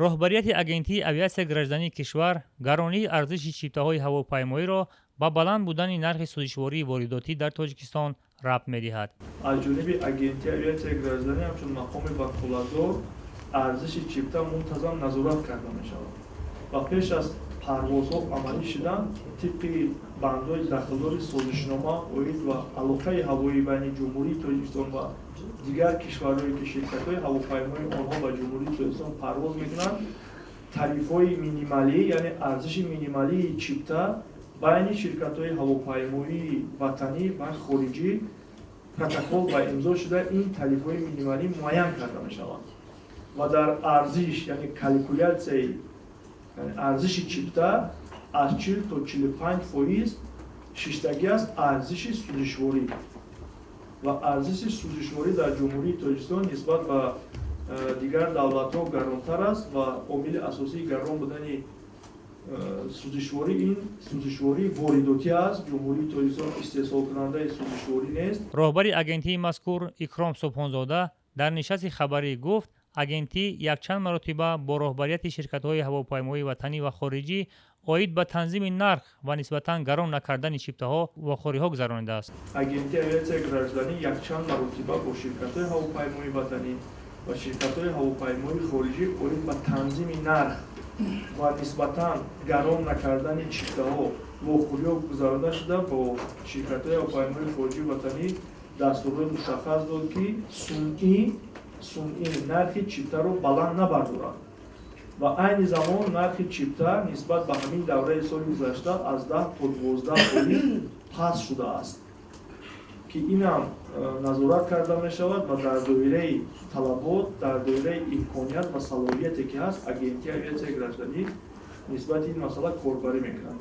Роҳбарияти Агентии авиатсияи граждании кишвар гаронии арзиши чиптаҳои ҳавопаймоиро ба баланд будани нархи сӯзишвории воридотӣ дар Тоҷикистон рабт медиҳад. Аз ҷониби Агентии авиатсияи гражданӣ ҳамчун мақоми ваколатдор арзиши чипта мунтазам назорат карда мешавад ва пеш аз парвозҳо амалӣ шудан, тибқи бандҳои дахлдори созишнома оид ба алоқаи ҳавоӣ байни Ҷумҳурии Тоҷикистон ва дигар кишварҳое, ки ширкатҳои ҳавопаймоии онҳо ба Ҷумҳурии Тоҷикистон парвоз мекунанд, тарифҳои минималӣ, яъне арзиши минималии чипта байни ширкатҳои ҳавопаймоии ватанӣ ва хориҷӣ протокол ба имзо шуда, ин тарифҳои минималӣ муайян карда мешаванд ва дар арзиш, яъне калькулятсияи арзиши чипта, аз 40 то 45% шиштагӣ аст арзиши сӯзишворӣ. Ва арзиши сӯзишворӣ дар Ҷумҳурии Тоҷикистон нисбат ба дигар давлатҳо гаронтар аст ва омили асосии гарон будани сӯзишворӣ ин сӯзишвории воридотӣ аст. Ҷумҳурии Тоҷикистон истеҳсолкунандаи сӯзишворӣ нест. Роҳбари агентии мазкур Икром Субҳонзода дар нишасти хабарӣ гуфт, агентӣ якчанд маротиба бо роҳбарияти ширкатҳои ҳавопаймоии ватанӣ ва хориҷӣ оид ба танзими нарх ва нисбатан гарон накардани чиптаҳо вохӯриҳо гузаронидааст. Агентии авиатсияи гражданӣ якчанд маротиба бо ширкатҳои ҳавопаймоии ватанӣ ва ширкатҳои ҳавопаймоии хориҷӣ оид ба танзими нарх ва нисбатан гарон накардани чиптаҳо вохӯриҳо гузаронида шуда, бо ширкатҳои ҳавопаймоии хориҷию ватанӣ дастурҳои мушаххас дод, ки сунъӣ нархи чиптаро баланд набардоранд. Ва айни замон нархи чипта нисбат ба ҳамин давраи соли гузашта аз 10 то 12% паст шудааст, ки инам назорат карда мешавад ва дар доираи талабот, дар доираи имконият ва салоҳияте, ки ҳаст, Агентии авиатсияи гражданӣ нисбати ин масъала корбарӣ мекунад.